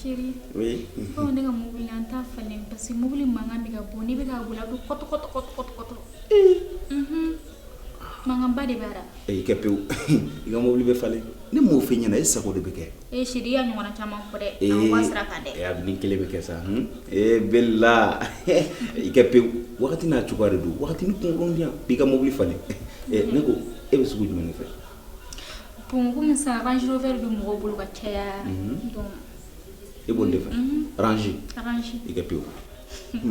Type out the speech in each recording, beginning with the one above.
Chéri. Oui. Ko ne ka mobili an t'a falen parce que mobili mankan bɛ ka bɔ n'i bɛ k'a boli a bɛ kɔtɔ kɔtɔ kɔtɔ kɔtɔ kɔtɔ. Unhun. Mankanba de b'a la. I kɛ pewu, i ka mobili bɛ falen. Ne m'o f'i ɲɛna, e sago de bɛ kɛ. Ee chéri, i y'a ɲɔgɔnna caman fɔ dɛ. An bɔ sira kan dɛ. A bɛ ni kelen bɛ kɛ sa. Ee Bella, i kɛ pewu. Wagati n'a cogoya de don. Wagati ni kunkurun di yan. B'i ka mobili falen. Ne ko e bɛ sugu jumɛn de fɛ? Bon, komi sisan Range Rover bɛ mɔgɔw bolo ka caya. Donc E b'o de fɛ? Range. Range. I kɛ pewu.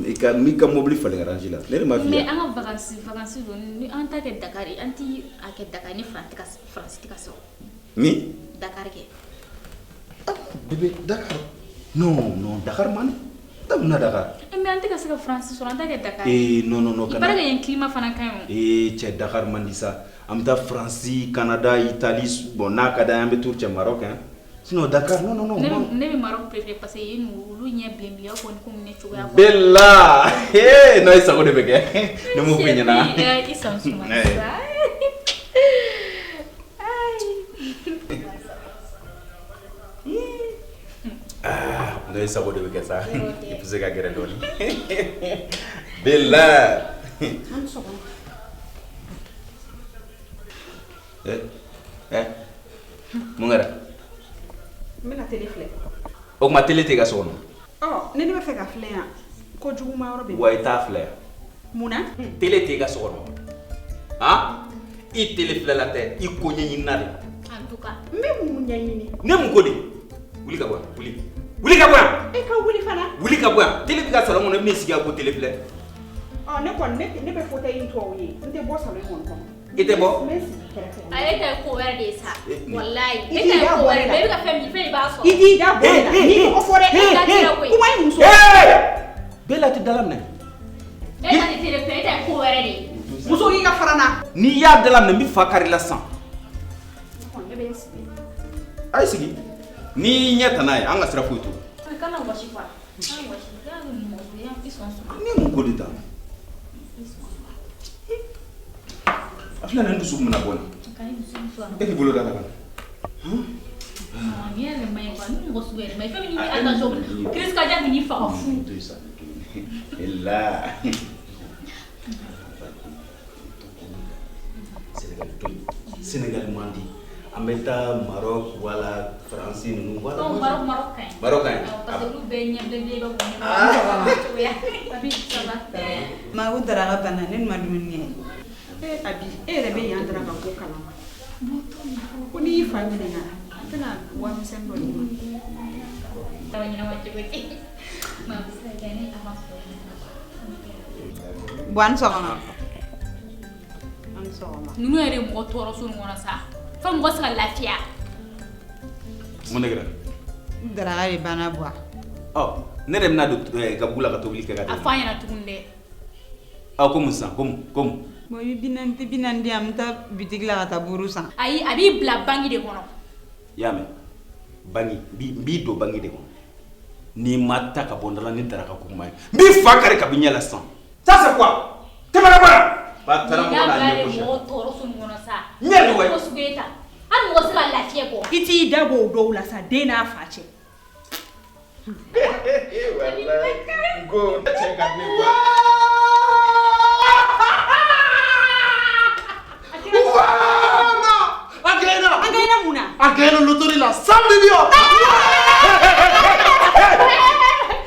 I ka n'i ka mobili falen Range la. Ne de m'a f'i ye. Mais an ka vacances don, ni an ta kɛ Dakar ye, an ti a kɛ Dakar ni France tɛ ka sɔrɔ. Min? Dakar kɛ. Bébé, Dakar. Non, non, Dakar man. Mun na Dakar? Mais an tɛ ka se ka France sɔrɔ, an ta kɛ Dakar. Eh non, non, non. Il paraît que yen climat fana ka ɲi o. Eh cɛ, Dakar man di sa. An bɛ taa France, Canada, Italie, bon n'a ka d'an ye an bɛ tour cɛ Maroc hein. Sinon Dakar, non, non, non. Ne bɛ Maroc préféré parce que yen olu ɲɛ bilen bilen, i b'a fɔ komi ne cogoya. Bella! Eh non, i sago de bɛ kɛ. Ne m'o f'i ɲɛna. I san suma sa. Ah, non, i sago de bɛ kɛ sa. I bɛ se ka gɛrɛ dɔɔni. Bella! An sɔgɔma. Eh, eh, mun kɛra? N bɛna télé filɛ. O tuma télé tɛ i ka so kɔnɔ? Ɔ, ni ne bɛ fɛ ka filɛ yan, ko juguma yɔrɔ bɛ. Wa i t'a filɛ yan. Mun na? Télé tɛ i ka so kɔnɔ. Han? I télé filɛla tɛ, i ko ɲɛɲinina de. En tout cas. N bɛ mun ɲɛɲini? Ne mun ko de? Wuli ka bɔ yan, wuli. Wuli ka bɔ yan. E ka wuli fana. Wuli ka bɔ yan. Télé bɛ ka salon kɔnɔ, i bɛn'i sigi yan ko télé filɛ. Ɔ, ne kɔni ne bɛ fauteuil in tɔw ye, n tɛ bɔ salon kɔni kɔnɔ. I tɛ bɔ? N bɛ sigi kɛrɛfɛ. Ale ta ye ko wɛrɛ de ye sa. Walayi. I E k'i ta ye da ko bɔ wɛrɛ ne de la. ye. E bɛ ka fɛn min fɛn i b'a sɔrɔ. I k'i da bɔ ne la. N'i tɔgɔ fɔ dɛ. Kuma ye muso. Bella tɛ dala minɛ. E ta tɛ télé filɛ, e ta ye ko wɛrɛ de ye. Muso k'i ka fara n na. N'i y'a dala minɛ, n bɛ fa kari la sisan. Ne bɛ n sigi. A ye sigi. N'i ɲɛ ta n'a ye, an ka sira foyi t'o. Kana wɔsi quoi. Kana wɔsi. Kana mɔgɔ i sɔn sɔn. Ne mun ko de ta? A filɛ nin ye, n dusu kun bɛna bɔ nin. E k'i bolo da la ka na. Nin yɛrɛ man ɲi quoi. Ni mɔgɔ sugu yɛrɛ man ɲi. Fɛn min ni attention, crise cardiaque b'i faga fu. To yen sa, to yen. Ela. Sénégal to yen. Sénégal man di. An bɛ taa Maroc wala France ninnu wala. Non, Maroc ka ɲi. Maroc ka ɲi. Parce que olu bɛɛ ɲɛ bilen bilen, i b'a fɔ ɲɛ cogoya. Abi, ça va? Ma ko daraka banna, ne ma dumuni kɛ. Eh Abi, e yɛrɛ bɛ yan daraka ko kalama. Ko n'i y'i fa ɲininka, a tɛna warimisɛn dɔ d'i ma. Tawa ɲɛnama cogo di? Ma bɛ se ka kɛ ne avance dɔ di. Bon, an sɔgɔma. An sɔgɔma. Ninnu yɛrɛ ye mɔgɔ tɔɔrɔ so nin kɔnɔ sa. Fo mɔgɔ se ka lafiya. Mun de kɛra? Daraka de banna buwa. Ɔ, ne de bɛna don gabugu la ka tobili kɛ ka A d'e ma. fɔ an ɲɛna tuguni dɛ. Ɔ, ko mun sisan, ko mun, ko mun? Bon, i bɛ 40 di yan, n bɛ taa bitigi la ka taa buru san. Ayi, a b'i bila banki de kɔnɔ. I y'a mɛn? Banki, n b'i don banki de kɔnɔ. N'i ma taa ka bɔ n da la ni daraka ko kuma ye, n b'i fa kari ka b'i ɲɛ la sisan. Ça c'est quoi? Tɛmɛ ka bɔ yan. Ba taara mɔgɔ n'a ɲɛ gosi. Mɔgɔ tɔɔrɔ so nin kɔnɔ sa. Ɲɛ de wa? Ko sugu ye ta. Hali mɔgɔ se ka lafiya kɔ. I t'i da bɔ o dɔw la sa, den n'a fa cɛ. Walayi, ko cɛ ka di ne ye. A gagné. A gagné mun na? A gagné loterie la 100 millions.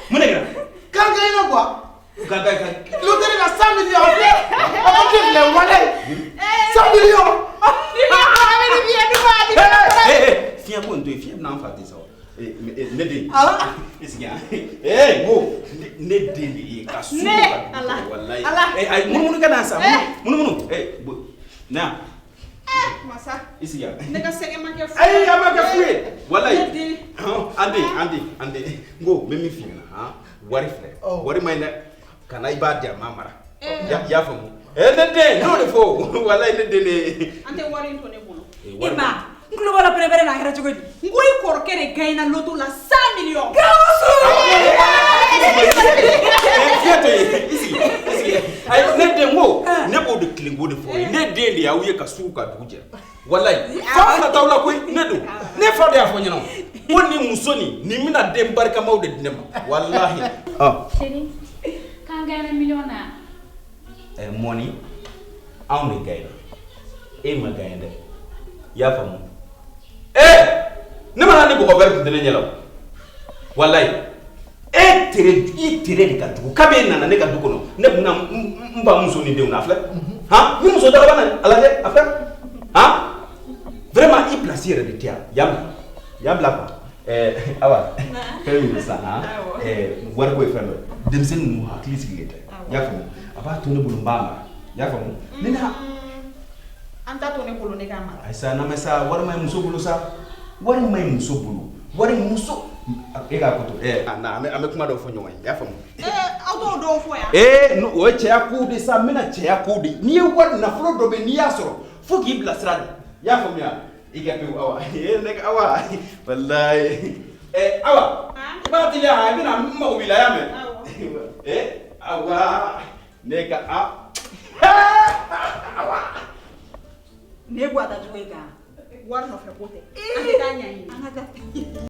Mun de kɛra? K'a gagné quoi? Ka ka ka. Loterie la 100 millions. A ko k'i filɛ walayi. 100 millions. Fiɲɛ ko nin to yen, fiɲɛ bɛna an fa ten sa wa. Ne den. I sigi yan. Ee n ko ne den de ye ka su ko ka dugu jɛ walayi. Ayi, munumunu ka na sa, munumunu. Na yan. Masa. I sigi yan. Ne ka sɛgɛn ma kɛ fu. Ayi, a ma kɛ fu ye. Walayi. Ne den. An den, an den, an den. N ko n bɛ min f'i ɲɛna han, wari filɛ. Wari ma ɲi dɛ. Kana i b'a di a ma mara. I y'a faamu? Ne den, ne y'o de fɔ. Walayi ne den de ye. An tɛ wari in to ne bolo. E ma, n tulo b'a la pɛrɛn-pɛrɛn na, a kɛra cogo di? N ko i kɔrɔkɛ de gagné loto la 100 millions. Gawusu! Fiɲɛ to yen, i sigi, i sigi. Ayi, ne den ko, ne b'o de tilen k'o de fɔ ye. Ne den de y'aw ye ka su ka dugu jɛ. Walayi, fa fila t'aw la koyi, ne don. Ne fa de y'a fɔ n ɲɛna o. Ko nin muso nin bɛna den barikamaw de di ne ma walahi. Chéri, k'an gagné million na. Ɛ mɔni, anw de gagné, e ma gagné dɛ, i y'a faamu? Ne ma na ni bɔgɔ wɛrɛ tun tɛ ne ɲɛ la o, walayi. E tere, i tere de ka jugu. Kabi e nana ne ka du kɔnɔ, ne tun bɛna n ba muso ni denw na, a filɛ han, ni muso dagaba na, a lajɛ, a filɛ han, vraiment i place yɛrɛ de tɛ yan. Yan bila, yan bila quoi. Awa, fɛn min don sisan han, wariko ye fɛn dɔ ye, denmisɛnnin ninnu hakili sigilen tɛ, i y'a faamu? A b'a to ne bolo, n b'a mara, i y'a faamu? Ne n'a An t'a to ne bolo, ne k'a mara. Ayi sa, na sa, wari ma ɲi muso bolo sa, wari ma ɲi muso bolo, wari muso e k'a ko to. Na, an bɛ kuma dɔ fɔ ɲɔgɔn ye, i y'a faamu? Aw t'o dɔw fɔ yan. O ye cɛya kow de sa, n bɛna cɛya kow de. N'i ye wari nafolo dɔ bɛ yen, n'i y'a sɔrɔ fo k'i bilasira de, i y'a faamuya? I ka pewu Awa, ne ka Awa, walayi. Awa, i b'a teliya, i bɛna n mago b'i la, i y'a mɛn? Awa, ne ka a Awa. Ne bɔ a tacogo ye tan. Wari nɔfɛ ko tɛ. An tɛ taa ɲɛɲini. An ka taa.